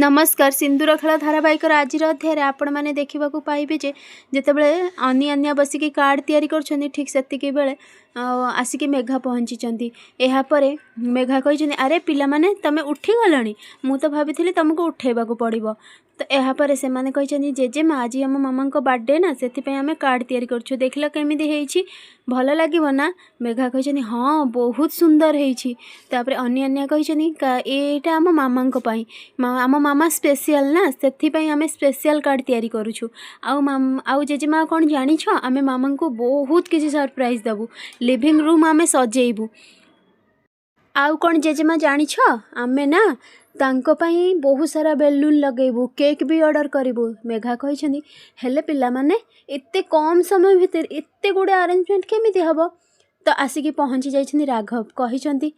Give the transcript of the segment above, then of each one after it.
ନମସ୍କାର। ସିନ୍ଦୁର ଖେଳ ଧାରାବାହିକର ଆଜିର ଅଧ୍ୟାୟରେ ଆପଣମାନେ ଦେଖିବାକୁ ପାଇବେ ଯେ ଯେତେବେଳେ ଅନି ଆନ୍ୟା ବସିକି କାର୍ଡ଼ ତିଆରି କରୁଛନ୍ତି, ଠିକ୍ ସେତିକି ବେଳେ ଆସିକି ମେଘା ପହଞ୍ଚିଛନ୍ତି। ଏହାପରେ ମେଘା କହିଛନ୍ତି, "ଆରେ ପିଲାମାନେ, ତମେ ଉଠିଗଲଣି? ମୁଁ ତ ଭାବିଥିଲି ତମକୁ ଉଠେଇବାକୁ ପଡ଼ିବ।" ତ ଏହାପରେ ସେମାନେ କହିଛନ୍ତି, "ଜେଜେମା, ଆଜି ଆମ ମାମାଙ୍କ ବାର୍ଥଡେ ନା, ସେଥିପାଇଁ ଆମେ କାର୍ଡ଼ ତିଆରି କରୁଛୁ। ଦେଖିଲ କେମିତି ହେଇଛି? ଭଲ ଲାଗିବ ନା?" ମେଘା କହିଛନ୍ତି, "ହଁ, ବହୁତ ସୁନ୍ଦର ହେଇଛି।" ତାପରେ ଅନି ଆନ୍ୟା କହିଛନ୍ତି, "ଏଇଟା ଆମ ମାମାଙ୍କ ପାଇଁ। ଆମ ମାମା ସ୍ପେସିଆଲ ନା, ସେଥିପାଇଁ ଆମେ ସ୍ପେସିଆଲ କାର୍ଡ଼ ତିଆରି କରୁଛୁ। ଆଉ ଜେଜେମା, କ'ଣ ଜାଣିଛ? ଆମେ ମାମାଙ୍କୁ ବହୁତ କିଛି ସରପ୍ରାଇଜ୍ ଦେବୁ। ଲିଭିଂ ରୁମ୍ ଆମେ ସଜେଇବୁ। ଆଉ କ'ଣ ଜେଜେମା ଜାଣିଛ? ଆମେ ନା ତାଙ୍କ ପାଇଁ ବହୁତ ସାରା ବେଲୁନ୍ ଲଗେଇବୁ, କେକ୍ ବି ଅର୍ଡ଼ର କରିବୁ।" ମେଘା କହିଛନ୍ତି, "ହେଲେ ପିଲାମାନେ, ଏତେ କମ୍ ସମୟ ଭିତରେ ଏତେ ଗୁଡ଼ିଏ ଆରେଞ୍ଜମେଣ୍ଟ କେମିତି ହେବ?" ତ ଆସିକି ପହଞ୍ଚି ଯାଇଛନ୍ତି ରାଘବ। କହିଛନ୍ତି,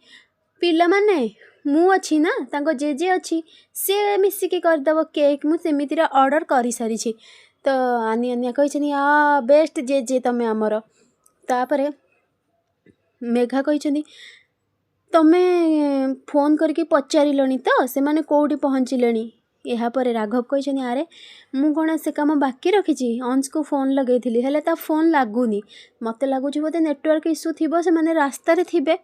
"ପିଲାମାନେ, ମୁଁ ଅଛି ନା, ତାଙ୍କ ଜେଜେ ଅଛି, ସିଏ ମିଶିକି କରିଦେବ। କେକ୍ ମୁଁ ସେମିତିରେ ଅର୍ଡ଼ର କରିସାରିଛି।" ତ ଆନି ଆନିଆ କହିଛନ୍ତି, "ଆ ବେଷ୍ଟ ଜେଜେ ତମେ ଆମର।" ତାପରେ ମେଘା କହିଛନ୍ତି, "ତମେ ଫୋନ୍ କରିକି ପଚାରିଲଣି ତ, ସେମାନେ କେଉଁଠି ପହଞ୍ଚିଲେଣି?" ଏହାପରେ ରାଘବ କହିଛନ୍ତି, "ଆରେ, ମୁଁ କ'ଣ ସେ କାମ ବାକି ରଖିଛି? ଅଂଶକୁ ଫୋନ୍ ଲଗେଇଥିଲି, ହେଲେ ତା ଫୋନ୍ ଲାଗୁନି। ମୋତେ ଲାଗୁଛି ବୋଧେ ନେଟୱାର୍କ ଇସ୍ୟୁ ଥିବ, ସେମାନେ ରାସ୍ତାରେ ଥିବେ।"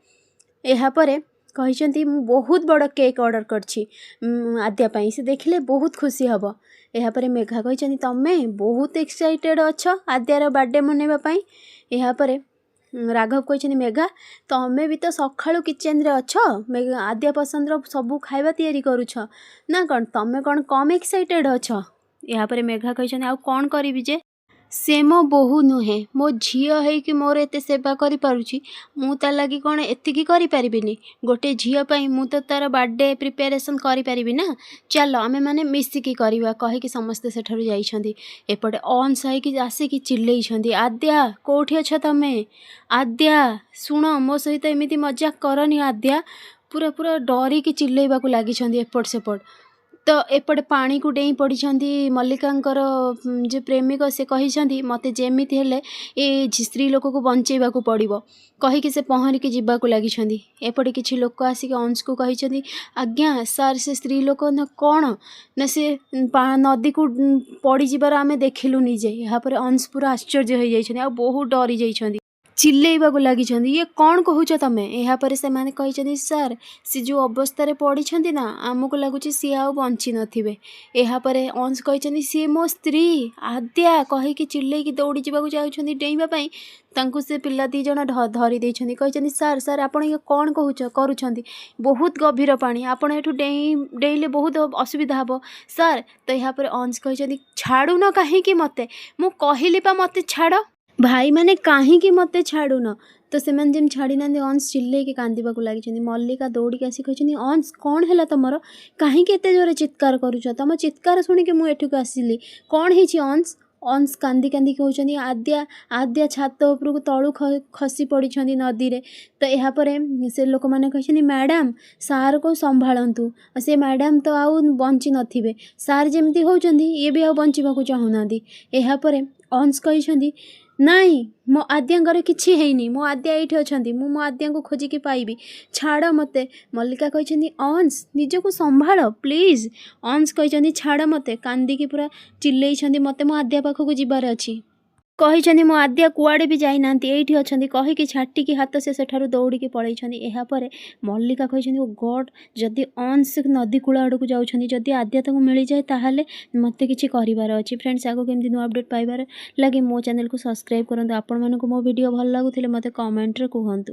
ଏହାପରେ କହିଛନ୍ତି, "ମୁଁ ବହୁତ ବଡ଼ କେକ୍ ଅର୍ଡ଼ର କରିଛି ଆଦ୍ୟା ପାଇଁ। ସେ ଦେଖିଲେ ବହୁତ ଖୁସି ହେବ।" ଏହାପରେ ମେଘା କହିଛନ୍ତି, "ତମେ ବହୁତ ଏକ୍ସାଇଟେଡ଼୍ ଅଛ ଆଦ୍ୟାର ବାର୍ଥଡେ ମନେଇବା ପାଇଁ।" ଏହାପରେ ରାଘବ କହିଛନ୍ତି, "ମେଘା, ତମେ ବି ତ ସକାଳୁ କିଚେନରେ ଅଛ, ଆଦ୍ୟା ପସନ୍ଦର ସବୁ ଖାଇବା ତିଆରି କରୁଛ ନା କ'ଣ? ତମେ କ'ଣ କମ୍ ଏକ୍ସାଇଟେଡ଼୍ ଅଛ?" ଏହାପରେ ମେଘା କହିଛନ୍ତି, "ଆଉ କ'ଣ କରିବି ଯେ? ସେ ମୋ ବୋହୂ ନୁହେଁ, ମୋ ଝିଅ ହେଇକି ମୋର ଏତେ ସେବା କରିପାରୁଛି, ମୁଁ ତା ଲାଗି କ'ଣ ଏତିକି କରିପାରିବିନି? ଗୋଟେ ଝିଅ ପାଇଁ ମୁଁ ତ ତା'ର ବାର୍ଥଡେ ପ୍ରିପାରେସନ୍ କରିପାରିବି ନା? ଚାଲ, ଆମେମାନେ ମିଶିକି କରିବା," କହିକି ସମସ୍ତେ ସେଠାରୁ ଯାଇଛନ୍ତି। ଏପଟେ ଅଂଶ ହେଇକି ଆସିକି ଚିଲେଇଛନ୍ତି, "ଆଦ୍ୟା, କେଉଁଠି ଅଛ ତମେ? ଆଦ୍ୟା, ଶୁଣ, ମୋ ସହିତ ଏମିତି ମଜାକ କରନି ଆଦ୍ୟା।" ପୁରା ପୁରା ଡରିକି ଚିଲେଇବାକୁ ଲାଗିଛନ୍ତି ଏପଟ ସେପଟ। ତ ଏପଟେ ପାଣିକୁ ଡେଇଁ ପଡ଼ିଛନ୍ତି ମଲ୍ଲିକାଙ୍କର ଯେ ପ୍ରେମିକ। ସେ କହିଛନ୍ତି, "ମୋତେ ଯେମିତି ହେଲେ ଏ ସ୍ତ୍ରୀ ଲୋକକୁ ବଞ୍ଚେଇବାକୁ ପଡ଼ିବ," କହିକି ସେ ପହଁରିକି ଯିବାକୁ ଲାଗିଛନ୍ତି। ଏପଟେ କିଛି ଲୋକ ଆସିକି ଅଂଶକୁ କହିଛନ୍ତି, "ଆଜ୍ଞା ସାର୍, ସେ ସ୍ତ୍ରୀ ଲୋକ ନା କ'ଣ ନା, ସେ ନଦୀକୁ ପଡ଼ିଯିବାର ଆମେ ଦେଖିଲୁ ନିଜେ।" ଏହାପରେ ଅଂଶ ପୁରା ଆଶ୍ଚର୍ଯ୍ୟ ହେଇଯାଇଛନ୍ତି ଆଉ ବହୁତ ଡରି ଯାଇଛନ୍ତି। ଚିଲେଇବାକୁ ଲାଗିଛନ୍ତି, "ଇଏ କ'ଣ କହୁଛ ତମେ?" ଏହାପରେ ସେମାନେ କହିଛନ୍ତି, "ସାର୍, ସେ ଯେଉଁ ଅବସ୍ଥାରେ ପଡ଼ିଛନ୍ତି ନା, ଆମକୁ ଲାଗୁଛି ସିଏ ଆଉ ବଞ୍ଚି ନଥିବେ।" ଏହାପରେ ଅଂଶ କହିଛନ୍ତି, "ସିଏ ମୋ ସ୍ତ୍ରୀ ଆଦ୍ୟା," କହିକି ଚିଲେଇକି ଦୌଡ଼ି ଯିବାକୁ ଯାଉଛନ୍ତି ଡେଇଁବା ପାଇଁ, ତାଙ୍କୁ ସେ ପିଲା ଦୁଇ ଜଣ ଧରି ଦେଇଛନ୍ତି। କହିଛନ୍ତି, "ସାର୍, ସାର୍, ଆପଣ ଇଏ କ'ଣ କରୁଛନ୍ତି? ବହୁତ ଗଭୀର ପାଣି, ଆପଣ ଏଠୁ ଡେଇଁଲେ ବହୁତ ଅସୁବିଧା ହେବ ସାର୍।" ତ ଏହାପରେ ଅଂଶ କହିଛନ୍ତି, "ଛାଡ଼ୁନ କାହିଁକି ମୋତେ? ମୁଁ କହିଲି ପା ମୋତେ ଛାଡ଼। ଭାଇମାନେ, କାହିଁକି ମୋତେ ଛାଡ଼ୁନ?" ତ ସେମାନେ ଯେମିତି ଛାଡ଼ି ନାହାନ୍ତି, ଅଂଶ ଚିଲେଇକି କାନ୍ଦିବାକୁ ଲାଗିଛନ୍ତି। ମଲ୍ଲିକା ଦୌଡ଼ିକି ଆସି କହିଛନ୍ତି, "ଅଂଶ, କ'ଣ ହେଲା ତମର? କାହିଁକି ଏତେ ଜୋରେ ଚିତ୍କାର କରୁଛ? ତମ ଚିତ୍କାର ଶୁଣିକି ମୁଁ ଏଠିକୁ ଆସିଲି। କ'ଣ ହେଇଛି ଅଂଶ?" ଅଂଶ କାନ୍ଦି କାନ୍ଦି କହୁଛନ୍ତି, "ଆଦ୍ୟା, ଆଦ୍ୟା ଛାତ ଉପରକୁ ତଳୁ ଖସି ପଡ଼ିଛନ୍ତି ନଦୀରେ।" ତ ଏହାପରେ ସେ ଲୋକମାନେ କହିଛନ୍ତି, "ମ୍ୟାଡ଼ାମ୍, ସାର୍କୁ ସମ୍ଭାଳନ୍ତୁ। ସେ ମ୍ୟାଡ଼ାମ୍ ତ ଆଉ ବଞ୍ଚି ନଥିବେ। ସାର୍ ଯେମିତି ହେଉଛନ୍ତି, ଇଏ ବି ଆଉ ବଞ୍ଚିବାକୁ ଚାହୁଁନାହାନ୍ତି।" ଏହାପରେ ଅଂଶ କହିଛନ୍ତି, "ନାଇଁ, ମୋ ଆଦ୍ୟାଙ୍କର କିଛି ହେଇନି। ମୋ ଆଦ୍ୟା ଏଇଠି ଅଛନ୍ତି। ମୁଁ ମୋ ଆଦ୍ୟାଙ୍କୁ ଖୋଜିକି ପାଇବି। ଛାଡ଼ ମୋତେ।" ମଲ୍ଲିକା କହିଛନ୍ତି, "ଅଂଶ, ନିଜକୁ ସମ୍ଭାଳ ପ୍ଲିଜ୍।" ଅଂଶ କହିଛନ୍ତି, "ଛାଡ଼ ମୋତେ।" କାନ୍ଦିକି ପୁରା ଚିଲେଇଛନ୍ତି, "ମୋତେ ମୋ ଆଦ୍ୟା ପାଖକୁ ଯିବାର ଅଛି।" କହିଛନ୍ତି, "ମୋ ଆଦ୍ୟା କୁଆଡ଼େ ବି ଯାଇନାହାନ୍ତି, ଏଇଠି ଅଛନ୍ତି," କହିକି ଛାଟିକି ହାତ ସେ ସେଠାରୁ ଦୌଡ଼ିକି ପଳେଇଛନ୍ତି। ଏହାପରେ ମଲ୍ଲିକା କହିଛନ୍ତି, "ଓ ଗଡ଼୍, ଯଦି ଅଂଶ ନଦୀ କୂଳ ଆଡ଼କୁ ଯାଉଛନ୍ତି, ଯଦି ଆଦ୍ୟା ତାକୁ ମିଳିଯାଏ, ତାହେଲେ ମୋତେ କିଛି କରିବାର ଅଛି।" ଫ୍ରେଣ୍ଡସ୍, ଆଗକୁ ଏମିତି ନୂଆ ଅପଡ଼େଟ୍ ପାଇବାର ଲାଗି ମୋ ଚ୍ୟାନେଲକୁ ସବସ୍କ୍ରାଇବ୍ କରନ୍ତୁ। ଆପଣମାନଙ୍କୁ ମୋ ଭିଡ଼ିଓ ଭଲ ଲାଗୁଥିଲେ ମୋତେ କମେଣ୍ଟରେ କୁହନ୍ତୁ।